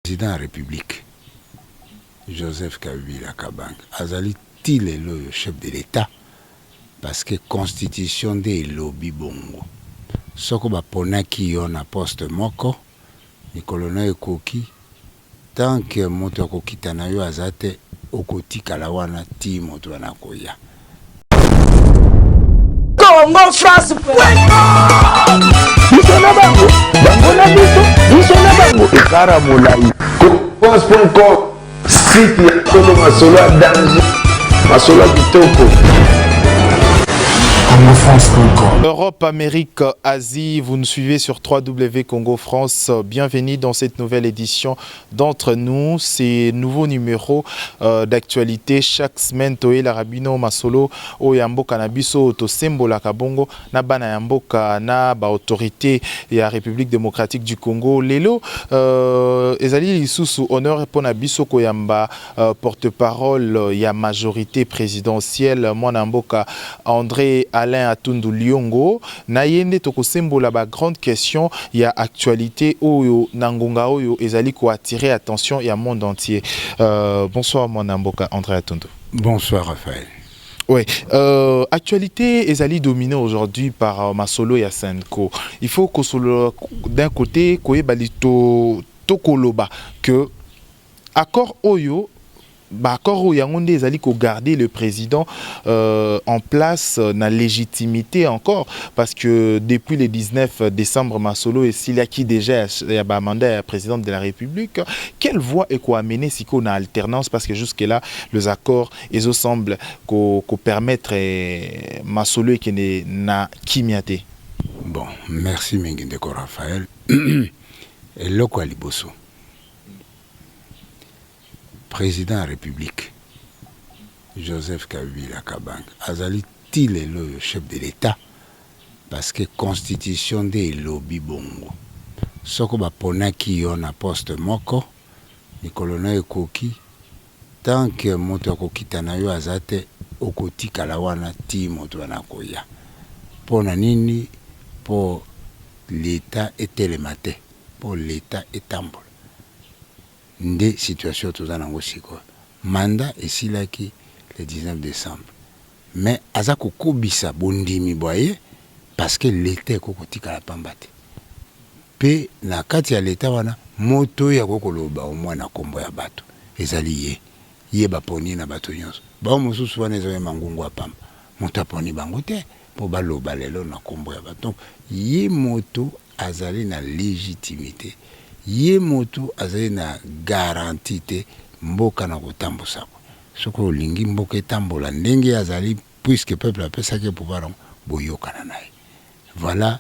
President ya Republique Joseph Kabila Kabange azali ti lelo oyo chef de l'Etat parce que constitution nde elobi bongo. Soko baponaki yo na poste moko, mikolo nayo ekoki, tant que moto ya kokitana yo aza te, okotikala wana tii moto wana akoya. Congo France biso na bango, bango na biso, biso na bango, ekara molai. France.com, site ya solo, masolo ya danger, masolo ya kitoko. CongoFrance.com. Europe, Amérique, Asie, vous nous suivez sur 3W Congo France. Bienvenue dans cette nouvelle édition d'Entre nous. Ces nouveaux numéros d'actualité chaque semaine. Toyelaka bino masolo oyo ya mboka na biso, tosembolaka bongo na bana ya mboka na ba autorité ya République démocratique du Congo. Lelo ezali lisusu honneur mpona biso koyamba porte-parole ya majorité présidentielle, mwana mboka André Alain Atundu Liongo. Na ye nde tokosembola ba grande question ya actualité oyo na ngonga oyo ezali koattirer attention ya monde entier. Bonsoir mwana mboka André Atundu. Bonsoir Raphaël. Oui, actualité ezali dominée aujourd'hui par masolo ya CENCO. Il faut que d'un côté koyeba to tokoloba que accord oyo, baaccord oyo yango nde ezali kogarder le président en place na légitimité encore, parce que depuis le 19 décembre masolo esiliaki déjà ya bamandat ya président de la République. Quelle voie ekoamener sikoyo na alternance? Parce que jusque là les accords ezosemble kopermettre ko masolo ekende na kimia te. Bon, merci mingi ndeko Raphaël. Eloko ya liboso, président ya République Joseph Kabila Kabange azali ti lelo oyo chef de l'État parce que constitution nde elobi bongo. Soko baponaki yo na poste moko, mikolo na ekoki, tant que moto akokita na yo aza te, okotikala wana ti moto wana akoya. Mpo na nini? Mpo l'État etelema te, mpo l'État etambola. Nde situation toza nango sikoyo. Mandat esilaki le 19 décembre, mais aza kokobisa bondimi bwa ye parce que l'État ekoki kotikala pamba te. Mpe na kati ya l'État wana, moto oyo akoki koloba omwa na nkombo ya bato ezali ye. Ye baponi na bato nyonso. Bao mosusu wana eza oyema ngungu ya pamba, moto aponi bango te mpo baloba lelo na nkombo ya bato. Donc ye moto azali na légitimité, ye moto azali na garantie te mboka na kotambusa. Soki olingi mboka etambola ndenge azali, puisque peuple apesaki pouvoir yango, boyokana na ye. Voilà,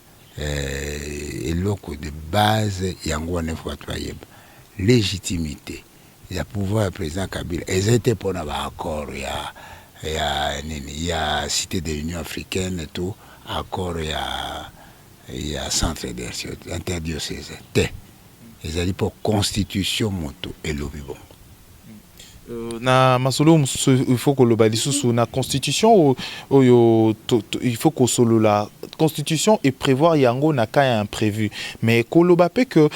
eloko de base yango wana. Ifo bato bayeba légitimité ya pouvoir ya président Kabila eza te mpona baaccord ya nini, ya Cité de l'Union africaine to accord ya centre interdiocésain te. Ezali mpo constitution moto elobi bongo. Na masolo mosusu, il faut koloba lisusu na constitution oyo, il faut kosolola constitution et prévoir yango na cas ya imprévu. Mais koloba mpe que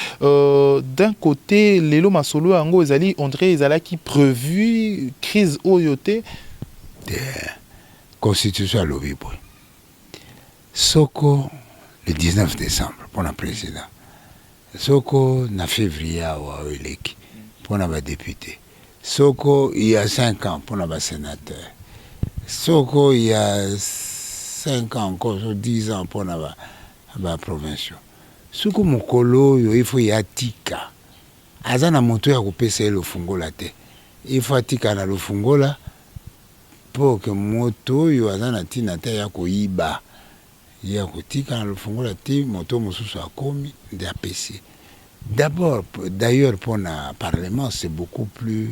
d'un côté lelo masolo yango ezali, on dirait ezalaki prévu crise oyo te. Te, constitution alobi boye: soko le 19 décembre mpona président, soko na février awa oyo eleki mpona badéputé, soko il y a 5 ans mpona basénateur, soko il y a 5 ans encore, so 10 ans mpona baprovinciaux, soko mokolo oyo ifo ye atika, aza na moto ya kopesa ye lofungola te, ifo atika na lofungola mpo ke moto oyo aza na ntina te ya koyiba ye akotika na lofungola te, moto mosusu akomi nde apesi. D'abord, d'ailleurs, mpona parlement c'est beaucoup plus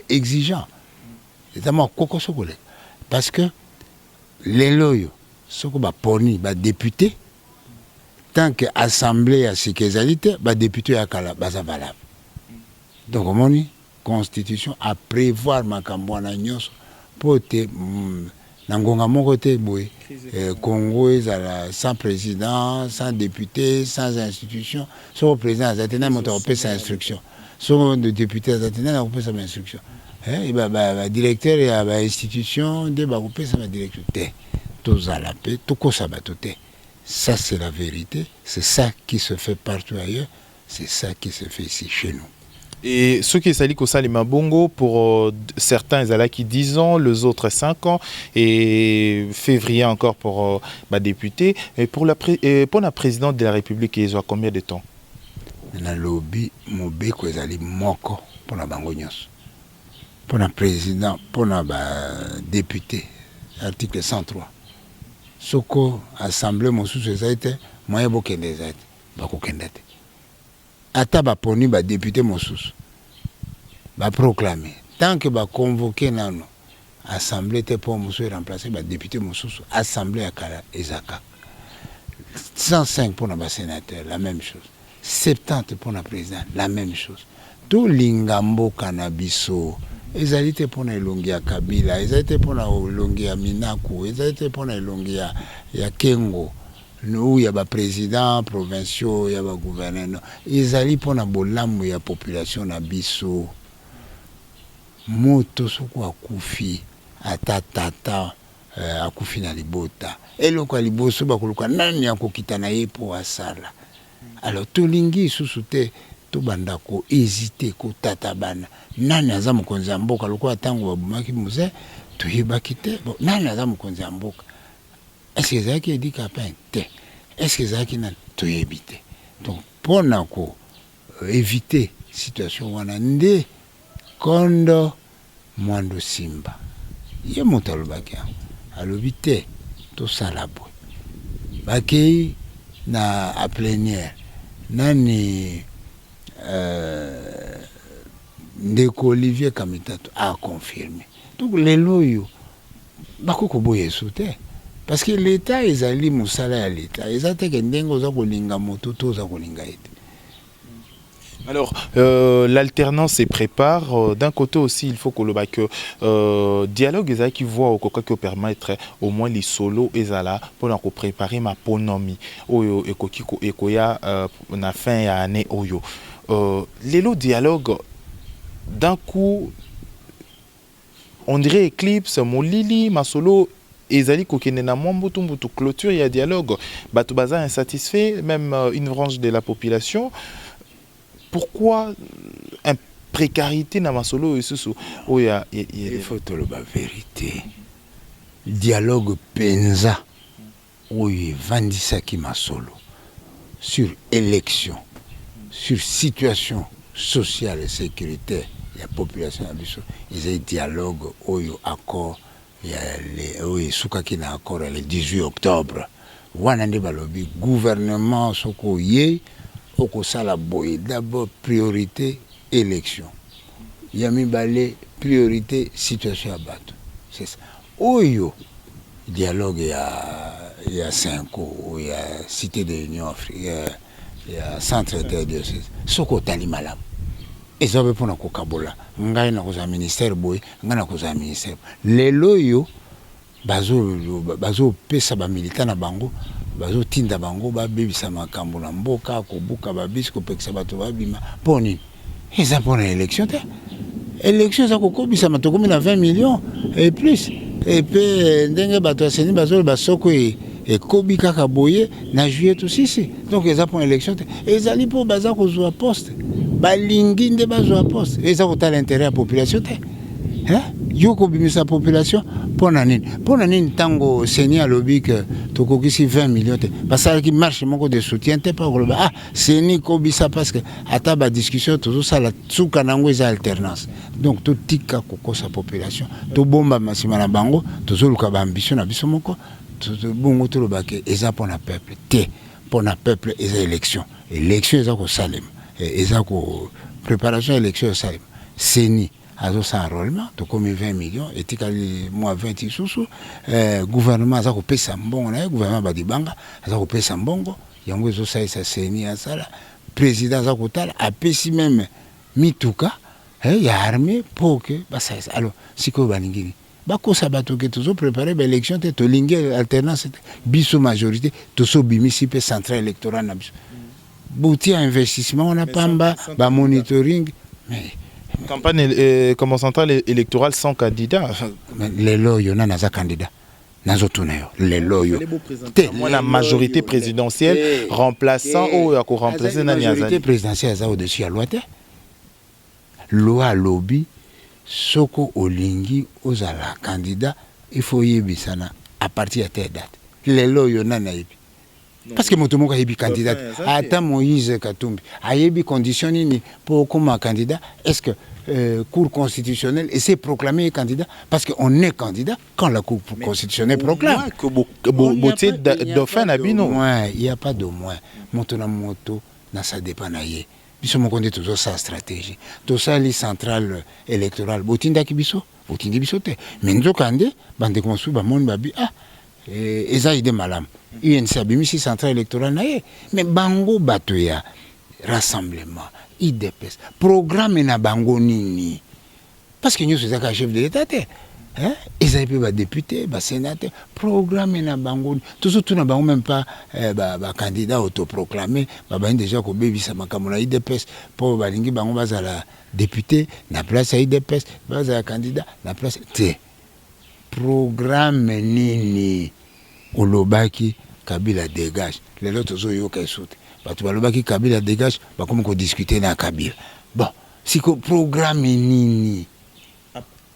exigeant, eza mwa kokoso koleka, parce que lelo oyo soko baponi badéputé, tant que assemblée ya sika ezali te, badéputé ya kala baza valable. Donc omoni, constitution aprévoir makambo wana nyonso mpo te na ngonga moko te boye Congo ezala sans président, sans député, sans institution. Soko président aza te, na moto akopesa instruction. Soko député aza te, nani akopesa bainstruction? Badirecteur ya bainstitution nde bakopesa badirection te. Tozala mpe tokosa bato te. Ça, c'est la vérité, c'est ça qui se fait partout ailleurs, c'est ça qui se fait ici chez nous. Et ce qui ezali kosalema bongo, pour certains ezalaki 10 ans, les autres 5 ans, et février encore pour badéputé. Et pour la présidente de la République, ezwa combien de temps? Nalobi, mobeko ezali moko mpona bango nyonso, mpona président, mpona badéputé, article 103. Soko assemblée mosusu ezali te, moyen bokende ezali te, bakokenda te. Ata baponi badéputé mosusu, baproclame, tant que baconvoke nano assemblée te mpo mosusu eremplace badéputé mosusu, assemblée ya kala eza kaka. 105 mpona basénateur, la même chose. 70 mpona président, la même chose. Tolinga mboka na biso. Ezali te mpona elongi ya Kabila, ezali te mpona elongi ya Minaku, ezali te mpona elongi ya Kengo ou ya baprésident provinciaux, ya bagouverneur. Ezali mpona bolamu ya population na biso. Moto soko akufi, ata tata akufi na libota, eloko ya liboso bakoluka nani akokita na ye mpo asala. Alors tolingi lisusu te tobanda kohésite, kotata bana nani aza mokonzi ya mboka. Lokola ntango babomaki Mzee, toyebaki te, bon, nani aza mokonzi ya mboka. Est-ce ezalaki Eddy Kapend te? Est-ce ezalaki nani? Toyebi te. Donc mpona ko éviter situation wana nde kondo Mwando Simba ye moto alobaki yango, alobi te tosala boye. Bakei na plénière, nani, ndeko Olivier Kamitatu aconfirme. Donc lelo oyo bakoki koboya esu te, parce que l'État ezali mosala ya l'État, eza teke ndenge oza kolinga moto to oza kolinga ye te. Alors, l'alternance se prépare. D'un côté aussi, il faut que que dialogue qui voit au qui permettre au moins les solos ezala pour nous préparer maponomi oyo ekoki ekoya na fin ya année oyo. Lelo dialogue, d'un coup on dirait éclipse, molili, masolo ezali kokende na mwa mbutu mbutu. Clôture ya dialogue, bato baza insatisfait, même une branche de la population. Pourquoi une précarité na masolo lisusu oyo? Il faut toloba vérité. Dialogue mpenza oyo evandisaki masolo sur élection, sur situation sociale et sécuritaire ya population na biso, ezali dialogue oyo accord oyo esukaki na accord ya le 18 octobre. Wana nde balobi gouvernement soki oye, okosala boye: d'abord priorité élection, ya mibale priorité situation ya bato. C'est ça oyo dialogue ya Cenco, oyo ya Cité de l'Union africaine, ya centre interdiocèse. Soki otali malamu, eza mpe mpona kokabola: ngai nakozala ministère boye, ngai nakozala ministère. Lelo oyo bazopesa bamilitant na bango, bazotinda bango babebisa makambo na mboka, kobuka babisi, kopekisa bato babima. Mpo nini? Eza mpona élection te. Élection eza kokobisama, tokomi na 20 millions et plus. Epe ndenge bato ya CENI bazoloba, soko ekobi kaka boye, na juillet tosisi. Donc eza mpona élection te, ezali mpo baza kozwa poste, balingi nde bazwa poste. Eza kotala intérêt ya population te. Yo kobimisa population mpo na nini? Mpo na nini ntango CENI alobi ke tokokisi 20 millions te, basalaki marche moko de soutien te mpo koloba: "Ah, CENI kobisa"? Parce que ata badiscussion tozosala, suka nango eza alternance. Donc totika kokosa population, tobombama nsima na bango, tozoluka baambition na biso moko. Bongo tolobake eza mpo na peuple te. Mpo na peuple eza élection. Élection eza kosalema, eza ko préparation ya élection esalema. CENI azosala enrôlement, tokomi 20 millions, etikali mwa 20 lisusu. Gouvernement aza kopesa mbongo na ye, gouvernement Badibanga aza kopesa mbongo, yango ezosalisa CENI asala. Président aza kotala, apesi même mituka ya armée mpo ke basalisa. Alors sikoyo balingi nini? Bakosa bato ke tozoprépare baélection te, tolingi alternance te. Biso majorité tosobimisi mpe centrale électorale na biso, buti ya investissement wana pamba, bamonitoring. Mais campagne comme centrale électorale sans candidat. Mais lelo oyo nani aza candidat? Nazotuna yo lelo oyo. Te, moi la majorité présidentielle remplaçant oyo ya koremplacer nani? Majorité azali présidentielle aza au-dessus ya loi te. Loi alobi soko olingi ozala candidat, il faut oyebisana à partir ya telle date. Lelo oyo nani ayebi? Parce que moto moko ayebi candidat te. Ata Moïse Katumbi ayebi condition nini mpo okóma candidat? Est ce que Cour constitutionnelle essaie proclamer candidat? Parce que on est candidat quand la Cour constitutionnelle proclame. Botie dauphin na bino. Ouais, il y a pas de moins. Moto na moto na ça dépend na ye. Biso moko nde tozosala stratégie. Tosali centrale électorale, botindaki biso, botindi biso te. Mais nzoka nde bandeko mosusu bamoni, babi: "Ah, eza idée malamu." UNC abimisi centrale électorale na ye. Mais bango bato ya Rassemblement, UDPS, programme na bango nini? Parce que nyonso ezaka chef de l'État te, ezali mpe badéputé, basénateur. Programme na bango tozotuna bango même pas. Bacandidat autoproclamé babandi déjà kobebisa makambo na UDPS, mpo balingi bango bazala député na place ya UDPS, bazala candidat na place te. Programme nini olobaki? Kabila dégage. Lelo tozoyoka esu te. Bato balobaki "Kabila dégage", bakomi kodiscuter na Kabila. Bon, siko programme nini?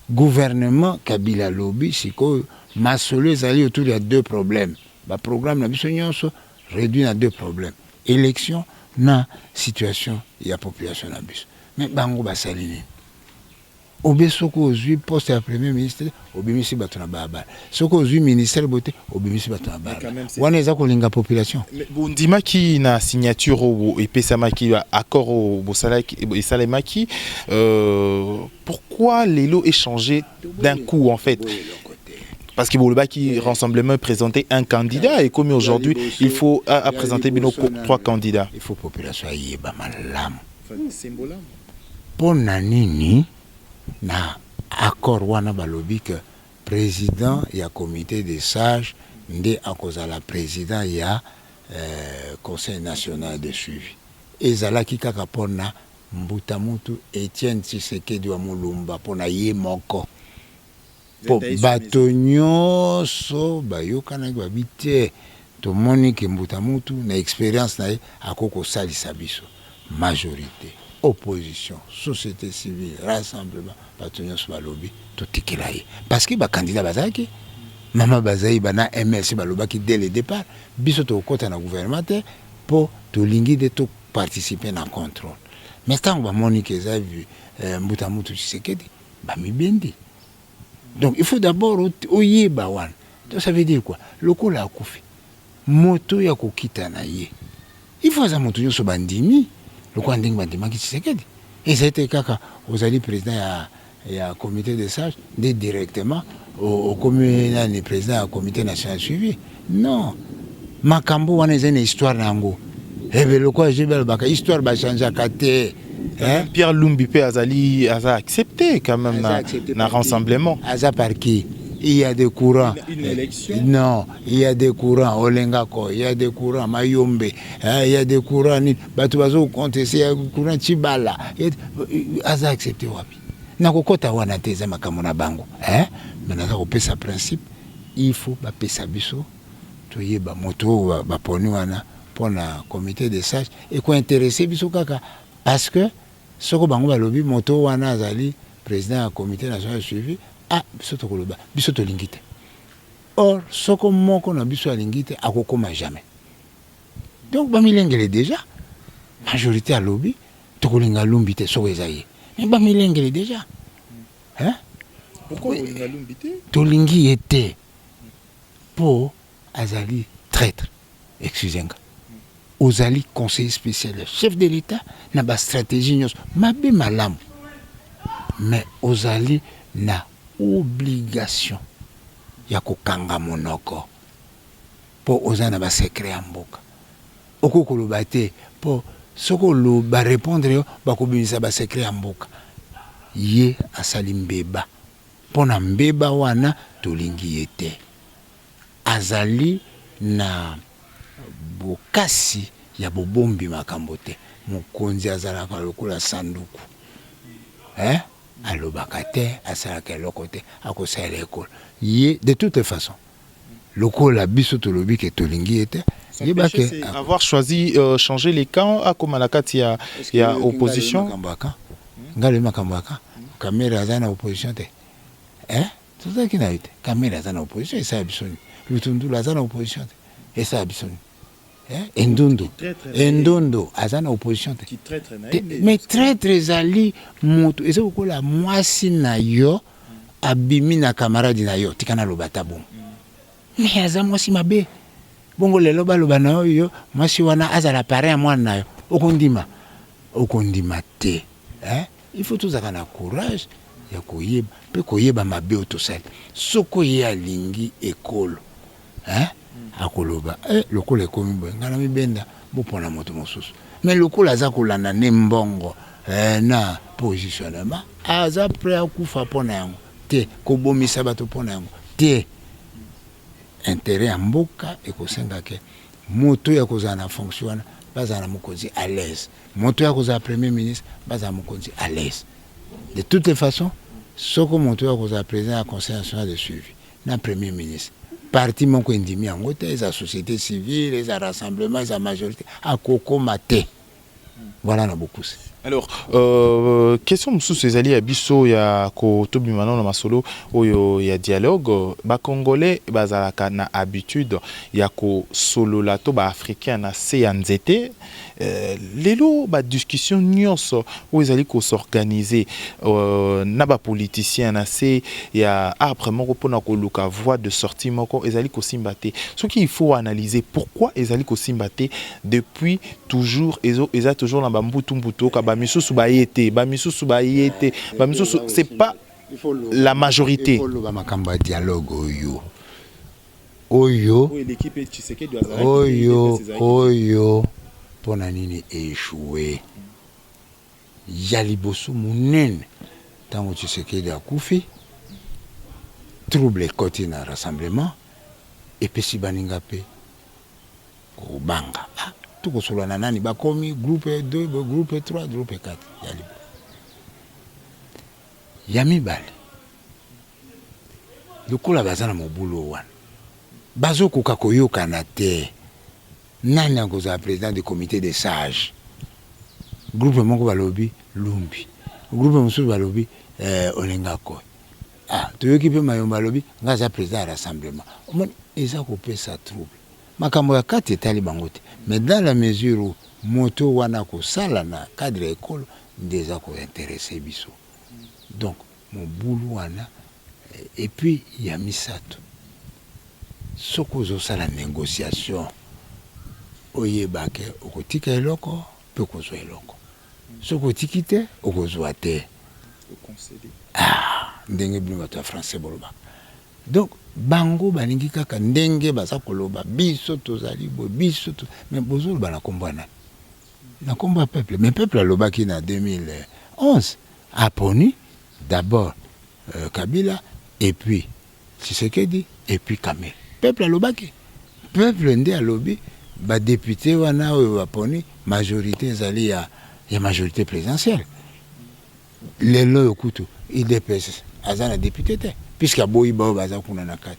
Gouvernement Kabila alobi sikoyo masolo ezali autour ya deux problèmes. Baprogramme na biso nyonso réduit na deux problèmes: élection na situation ya population na biso. Mais bango basali nini? Obe soki ozwi poste ya premier ministre, obimisi bato na balabala. Soki ozwi ministère boye te, obimisi bato na balabala. Wana eza kolinga population? Bondimaki na signature oyo epesamaki, accord oyo bosalaki, esalemaki. Pourquoi lelo échanger d'un coup, en fait? Parce que bolobaki Rassemblement présenter un candidat et comme aujourd'hui il faut à présenter bino trois candidats. Il faut population ayeba malamu mpo na nini na accord wana balobi ke président ya comité des sages nde akozala président ya Conseil national de suivi. Ezalaki kaka mpona mbuta mutu Etienne Tshisekedi wa Mulumba, mpona ye moko, mpo bato nyonso bayokanaki, babi te: "Tomoni ke mbuta mutu na expérience na ye akoki kosalisa biso." Majorité, opposition, société civile, Rassemblement, bato nyonso balobi totikela ye, parce que bacandidat bazalaki. Mama bazali bana MLC balobaki dès le départ: "Biso tokokɔta na gouvernement te, mpo tolingi nde toparticipe na contrôle." Mais ntango bamoni ke eza mbuta mutu Tshisekedi, bamibendi. Donc il faut d'abord oyeba wana. Donc ça veut dire quoi? Lokola akufi, moto ya kokita na ye, il faut aza moto nyonso bandimi, lokola ndenge bandimaki Tshisekedi. Ezali te kaka ozali président ya comité de sage nde directement okomi nani, président ya Comité national suivi. Non, makambo wana ezali na histoire na yango. Ebe lokola JB alobaka, histoire bachangeaka te. Pierre Lumbi mpe azali, aza accepté quand même na Rassemblement. Aza par qui? Il y a des courants. Une élection. Non, il y a des courants Olengako, il y a des courants Mayombe, il y a des courants nini, bato bazocontester, ya courant Chibala. Aza accepté wapi? Nakokɔta wana te, eza makambo na bango. Mais naza kopesa principe: il faut bapesa biso toyeba moto oyo baponi wana mpona comité de sage. Ekointéresser biso kaka parce que soko bango balobi moto wana azali président ya Comité national de suivi, ah, biso tokoloba biso tolingi te. Or soko moko na biso alingi te, akokóma jamais. Donc bamilengele déjà. Majorité alobi tokolinga Lumbi te soko eza ye, mais bamilengele déjà, hein? Pourquoi bolinga Lumbi te? Tolingi ye te mpo azali traître. Excuse nga, ozali conseiller spécial ya chef de l'État na bastratégie nyonso, mabe, malamu, mais ozali na obligation ya kokanga monoko mpo oza na basecret ya mboka. Okoki koloba te, mpo soki oloba, répondre yo, bakobimisa basecret ya mboka. Ye asali mbeba. Mpo na mbeba wana tolingi ye te. Azali na bokasi ya bobombi makambo te. Mokonzi azalaka lokola sanduku. Hein? Alobaka te, asalaka eloko te, akosalela ekolo. Ye, de toute façon, lokola biso tolobi ke tolingi ye te, yeba ke avoir choisi changer les camps, akoma na kati ya opposition. Nga lobi makambo ya camp. Kamerhe aza na opposition te. Hein? Tozalaki na ye te. Kamerhe aza na opposition, esala biso nini? Lutundula aza na opposition te, esala biso nini? Endundu, Endundu aza na opposition te. Mais traître ezali moto, eza lokola mwasi na yo abimi na camarade na yo, tika naloba ata bongo. Mais aza mwasi mabe. Bongo lelo baloba na yo, yo mwasi wana azala parrain ya mwana na yo, okondima? Okondima te. Hein? Il faut tozalaka na courage ya koyeba pe koyeba mabe oyo tosali. Soko ye alingi ekolo, hein? Akoloba eh, lokola ekomi boye ngai namibenda, bopona moto mosusu. Mais lokola aza kolanda nde mbongo eh, na positionnement, aza prêt akufa mpo na yango te, kobomisa bato mpo na yango te. Intérêt ya mboka ekosenga ke moto ya kozala na fonction wana bazala na mokonzi à l'aise, moto ya kozala premier ministre bazala mokonzi à l'aise. De toutes les façons, soko moto ya kozala président ya Conseil national de suivi na premier ministre, parti moko endimi yango te, eza société civile, eza rassemblement, eza majorité, akokoma te. Voilà na bokuse. Alors, question mosusu ezali ya biso ya kotobima nano na masolo oyo ya dialogue. Bacongolais bazalaka na habitude ya kosolola to baafricain na se ya nzete. Lelo badiscussion nyonso oyo ezali kos'organiser na bapoliticien na se ya arbre moko mpona koluka voie de sortie moko ezali kosimba te. Soki il faut analyser pourquoi ezali kosimba te depuis toujours, eza toujours na bambutu mbutu, oka bamisusu baye te, bamisusu baye te, bamisusu, c'est pas la majorité. Oloba makambo ya dialogue oyo oyo oyo oyo, mpona nini échoué? Ya liboso monene, ntango Tshisekedi akufi, trouble ekoti na rassemblement, epesi baninga mpe kobanga. Ah, tokosolola na nani? Bakomi groupe 2, groupe 3, groupe 4. Ya liboso. Ya mibale, lokola baza na mobulu wana, bazokoka koyokana te nani akozala président du comité de sage. Groupe moko balobi Lumbi, groupe mosusu balobi Olengako. Ah, toyoki mpe Mayombo alobi nga aza président ya rassemblement. Omoni, eza kopesa trouble. Makambo ya kati etali bango te, mais dans la mesure où moto wana kosala na cadre ya ekolo nde eza kointéresser biso. Donc mobulu wana. Et puis ya misato, soki ozosala négociation, oyebake okotika eloko mpe okozwa eloko. Soki otiki te, okozwa te. Ah, ndenge bino bato ya français bolobaka. Donc bango balingi kaka ndenge baza koloba biso tozali boye, biso to... mais bozoloba na nkombo ya nani? Na nkombo ya peuple? Mais peuple alobaki na 2011, aponi d'abord Kabila et puis Tshisekedi et puis Kamerhe. Peuple alobaki, peuple nde alobi badéputé wana oyo baponi majorité ezali ya majorité présidentielle. Lelo oyo kutu UDPS aza na député te, puisque aboyi baoyo baza kuna na kati.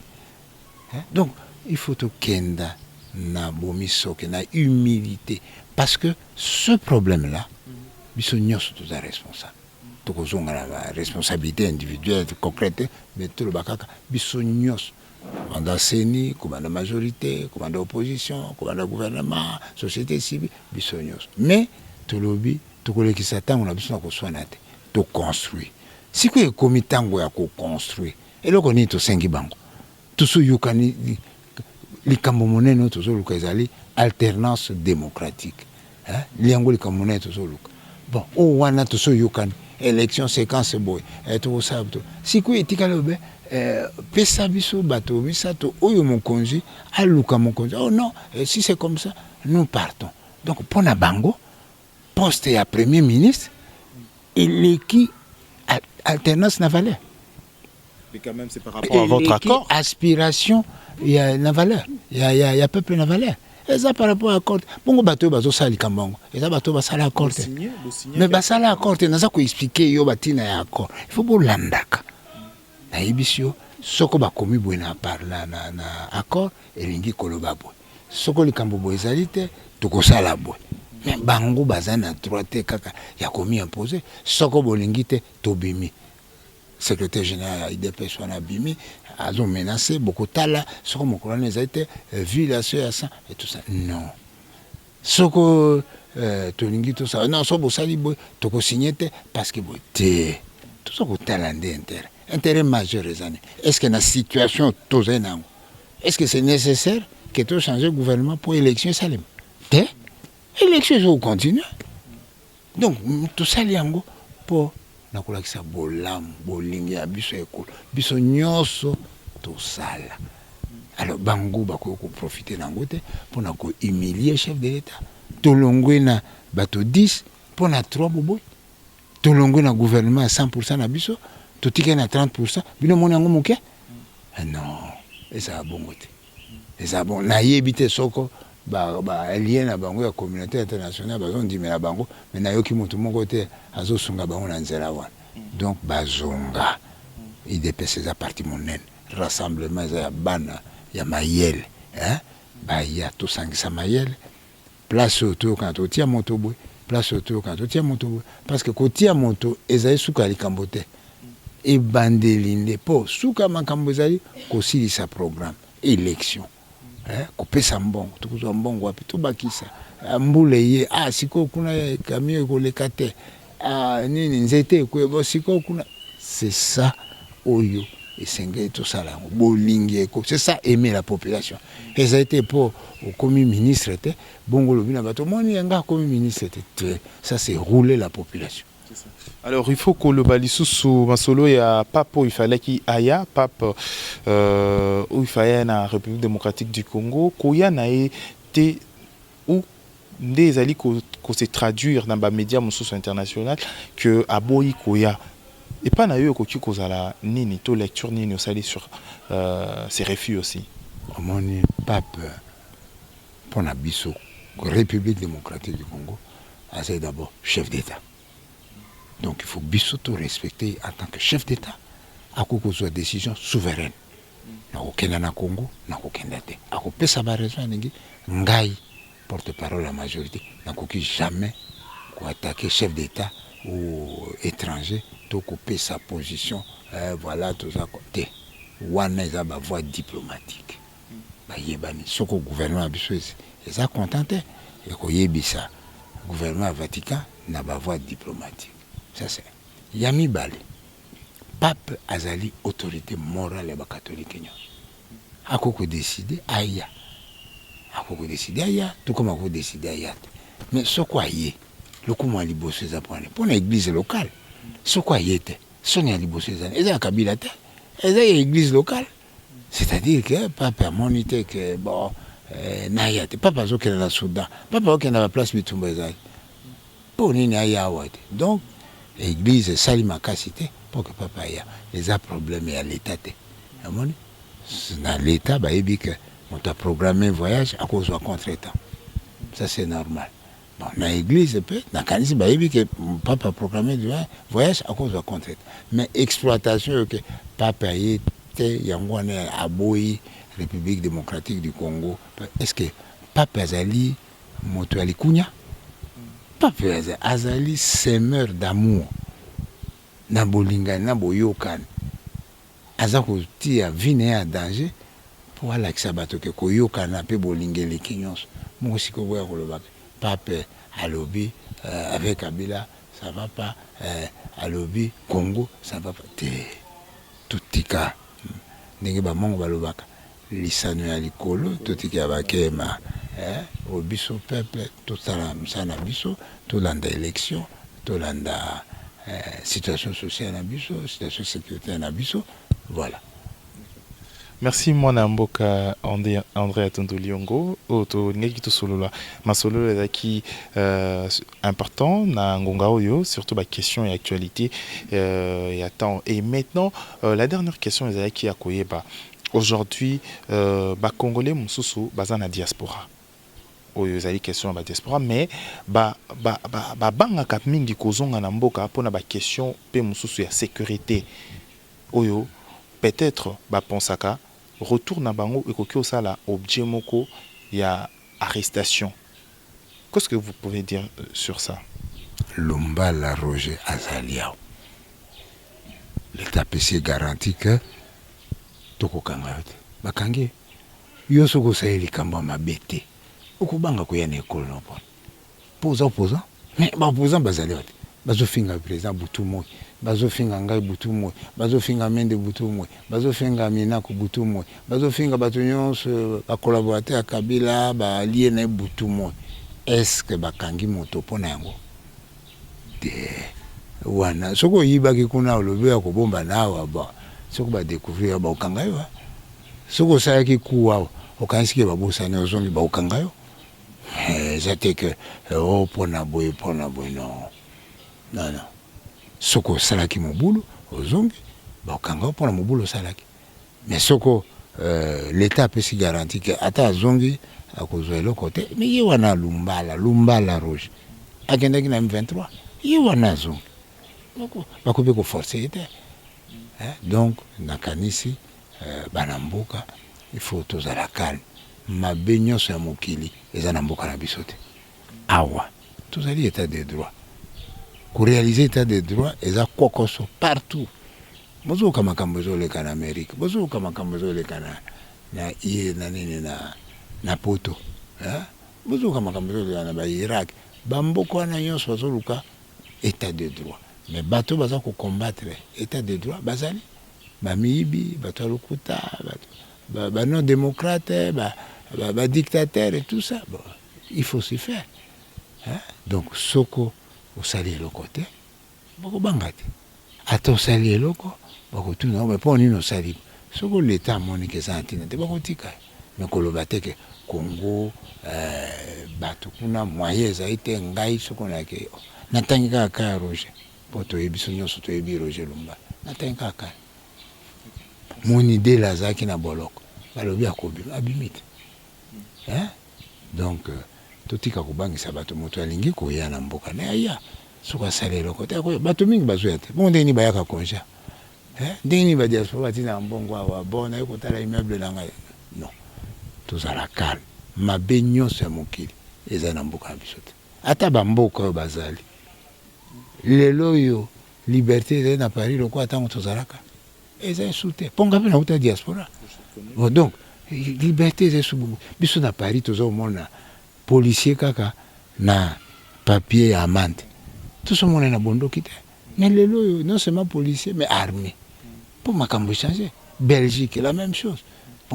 Donc il faut tokenda na bomisoke, na humilité, parce que ce problème là, biso nyonso toza responsable. Tokozonga na baresponsabilité individuelle concrète, mais toloba kaka biso nyonso, kobanda CENI, kobanda majorité, kobanda opposition, kobanda gouvernement, société civile, biso nyonso. Mais tolobi tokolekisa ntango na biso na koswana te, toconstruire. Sikoyo ekomi ntango ya koconstruire. Eloko nini tosengi bango? Tosoyokani, likambo monene oyo tozoluka ezali alternance démocratique. Liyango likambo monene tozoluka. Bon, oyo wana tosoyokani, élection séquence boye, tokosala to sikoyo etikali obe pesa biso bato misato oyo mokonzi aluka mokonzi. Oh non, si c'est comme ça, nous partons. Donc mpo na bango, poste ya premier ministre eleki alternance na valeur. Mais quand même, c'est par rapport à votre accord. Aspiration ya na valeur ya peuple na valeur. Eza par rapport à accord. Bongo bato oyo bazosala likambo yango, eza bato oyo basala accord te. Mais basala accord te. Naza koexpliquer yo batina ya accord, il faut bolandaka. Nayebisi yo, soko bakomi boye na, na, na, na accord, elingi koloba boye: soko likambo boye ezali te, tokosala boye. Mais bango baza na droit te kaka ya komi imposer: soko bolingi te, tobimi. Secrétaire général ya UDPS wana abimi, azomenacer: bokotala soko mokolo wana ezali te violation ya sang et tout ça. Non, soko tolingi tosala, non, so bosali boye, tokosigner te, parce que boye te. Toza kotala nde intérêt majeur eza nini. Est ce que na situation tozali na yango, est ce que c'est nécessaire que tochanger gouvernement mpo élection esalema te? Élection ezokocontinuer. Donc tosali yango mpo na kolakisa bolamu, bolingi ya biso, ekolo biso nyonso tosala. Alors bango bakoki koprofiter nango te mpona kohumilie chef de l'État. Tolongwe na bato 10 mpo na 3 boboy, tolongwe na gouvernement ya 100 na biso, totikali na 30. Bino moni yango moke? Non, ezala bongo te. Eza bon, nayebi te soko baalliés na bango ya communauté internationale bazondimela bango, mais nayoki moto moko te azosunga bango na nzela wana. Donc bazonga. UDPS eza parti monene, rassemblement eza ya bana ya mayele. Baya, tosangisa mayele. Place oyo toyokana, totia moto boye, place oyo toyokana, totia moto boye, parce que kotia moto ezali suka ya likambo te, ebandeli nde. Mpo suka makambo ezali kosilisa programme, élection, kopesa mbongo. Tokozwa mbongo wapi? Tobakisa mbula eye. Ah, sikoyo kuna camion ekoleka te. Ah, nini, nzete ekoyeba sikoyo kuna. C'est ça oyo esengeli tosala yango, bolingi eko, c'est ça, aimer la population. Ezali te mpo okomi ministre te, bongo olobi na bato: omoni, yanga akomi ministre te te. Ça, c'est rouler la population. Alors il faut koloba lisusu masolo ya pape oyo ifalaki aya, pape oyo ifaya na République démocratique du Congo. Koya na ye te ou nde ezali kose traduire na bamédia mosusu international que aboyi koya epai na yo, ekoki kozala nini to lecture nini osali sur ces refus aussi? Omoni, pape, mpo na biso République démocratique du Congo, azali d'abord chef d'État. Donc il faut biso to respecter en tant que chef d'État. Akoki kozwa décision souveraine: nakokenda na Congo, nakokenda te. Akopesa baraison alingi. Ngai, porte parole ya majorité, nakoki jamais koattaquer chef d'État ou étranger to kopesa position voilà, toza te. Wana eza bavoie diplomatique, bayebani. Soko gouvernement ya biso eza content te, ekoyebisa gouvernement ya Vatican na bavoie diplomatique. Ça, c'est ya mibale. Pape azali autorité morale ya bakatolike nyonso. Akoki kodécider aya, akoki kodécider aya, tokoma kodécider aya te. Mais soko aye, lokumu ya liboso eza mpona mpona église locale. Soko aye te, soni ya liboso eza ya Kabila te, eza ya église locale. C'est-à-dire que pape amoni te que bon, naya te. Pape azokende na Soudan, pape azokende na baplace bitumba ezali, mpo nini aya awa te? Donc église esali makasi te mpo ke pape aya. Eza problème ya l'état te. Amoni, na l'état bayebi ke moto aprogramme voyage akozwa contretemps, ça c'est normal. Bon, na église mpe nakanisi bayebi ke pape aprogramme voyage, akozwa contretemps. Mais exploitation oyo ke pape aye te, yango wana aboyi République démocratique du Congo, est ce que pape azali moto ya likunya? Pape azali semeur d'amour na bolingani na boyokani. Aza kotia vie na ye ya danger mpo alakisa bato ke koyokana mpe bolingo eleki nyonso. Moko sikoyo boya kolobaka pape alobi avec Kabila ça va pas, alobi Congo ça va pas te. Totika ndenge bamongo balobaka lisano ya likolo, totika ya bakema. Oyo biso peuple tosala mosala na biso, tolanda élection, tolanda situation sociale na biso, situation sécuritaire na biso, voilà. Merci, mwana mboka André Atondo Liongo. Oyo tolingaki tosolola, masolo ezalaki important na ngonga oyo, surtout baquestion ya actualité ya temps. Et maintenant, la dernière question ezalaki ya koyeba aujourd'hui, bacongolais mosusu baza na diaspora. Oyo ezali question ya badiaspora, mais babangaka mingi kozonga na mboka mpona baquestion mpe mosusu ya sécurité oyo peut-être bapensaka retour na bango ekoki kosala objet moko ya arrestation. Qu'est-ce que vous pouvez dire sur ça? Lumbala Roger azali awa, l'État apesi garantie ke tokokanga yo te. Bakangi ye. Yo soki osali likambo ya mabe te, okobanga koya na ekolo na mpona mpo oza opposant? Mais baopposant bazali awa te. Bazofinga président butu moi, bazofinga ngai butu moi, bazofinga Mende butu moi, bazofinga Minako butu moi, bazofinga bato nyonso, bacollaborateur ya Kabila, baallié na ye butu moi. Est-ce bakangi moto mpo na yango te? Wana soki oyibaki kuna, olobi ya kobomba na awa, ba soki badécouvrir yo, bakokanga yo. Soki osalaki ku awa, okanisi ke babosani, ozongi, bakokanga yo. Eza te ke o mpona boye, mpona boye. Non, non, non. Soki osalaki mobulu, ozongi, bakokanga yo mpona mobulu osalaki. Mais soko l'État apesi garantie ke ata azongi, akozwa eloko te. Mais ye wana Lumbala, Lumbala Roger akendaki na M23, ye wana azongi, bakoki mpe koforcer ye te. Donc nakanisi bana mboka, il faut tozala calme. Mabe nyonso ya mokili eza na mboka na biso te. Awa tozali état de droit. Koréaliser état de droit eza kokoso partout. Bozoyoka makambo ezoleka na Amérique, bozoyoka makambo ezoleka na ye na nini na poto, bozoyoka makambo ezoleka na baIrak. Bamboka wana nyonso bazoluka état de droit, mais bato baza kocombattre état de droit bazali bamiyibi, bato ya lokuta, bato ba non démocrate, badictateur et tout ça. Bon, il faut s'y faire, hein? Donc soko osali eloko te, bakobanga te. Ata osali eloko, bakotuna me mpo nini osali. Soki leta amoniki eza na ntina te, bakotika. Me koloba te ke Congo bato kuna moyen ezali te. Ngai soko nake, natangi kaka ka ya Roger, mpo toyebi biso nyonso, toyebi Roger Lumba. Natangi kaka ka moni dele azalaki na boloko, balobi akobima, abimi te. Donc totika kobangisa bato. Moto alingi koya na mboka na aya, soki asali eloko te, akoya. Bato mingi bazoya te. Bongo ndenge nini bayaka congé? Ndenge nini badiaspora batinaka mbongo awa? Bon, naye kotala immeuble na ngai. Non, tozala calme. Mabe nyonso ya mokili eza na mboka na biso te. Ata bamboka oyo bazali lelo oyo, liberté ezali na Paris lokola ntango tozalaka, eza esu te, mpo nga mpe nauta diaspora. Bon, donc liberté eza esu bongo. Biso na Paris toza komona policier kaka na papier ya amende, tozomona na bondoki te. Mais lelo oyo, non seulement policier, mais armé, mpo makambo echanger. Belgique, la même chose.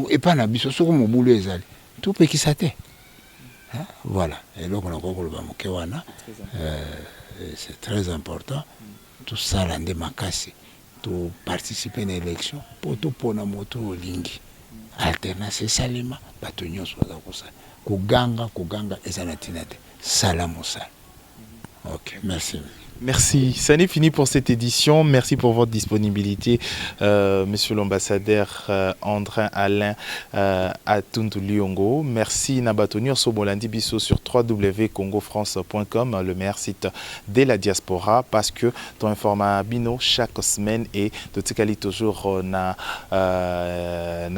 Epai na biso, soki mobulu ezali, topekisa te. Voilà eloko nakoki koloba moke wana. C'est très important tosala nde makasi, toparticiper na élection mpo topona moto olingi. Alternance esalema, bato nyonso baza kosala. Koganga koganga eza na ntina te. Sala mosala. Ok, merci. Merci. Ça n'est fini pour cette édition. Merci pour votre disponibilité, monsieur l'ambassadeur André Alain Atundu Liongo. Merci na bato nyonso bolandi biso sur www.congofrance.com, le meilleur site de la diaspora, parce que toinforma bino chaque semaine et totikali toujours na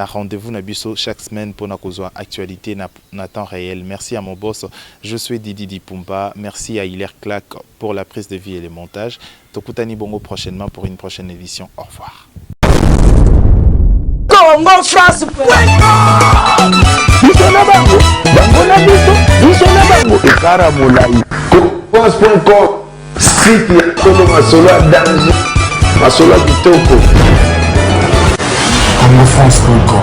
rendez-vous na biso chaque semaine pour na actualité na temps réel. Merci à mon boss, je suis Didi Dipumba. Merci à Hilaire Clack pour la prise de vue et le montage. Tokutani bongo prochainement pour une prochaine édition. Au revoir. Congo France. Biso na bango, bango na biso, biso na bango ekara molai. France.com, site ya solo, masolo ya danger, masolo ya kitoko. congofrance.com.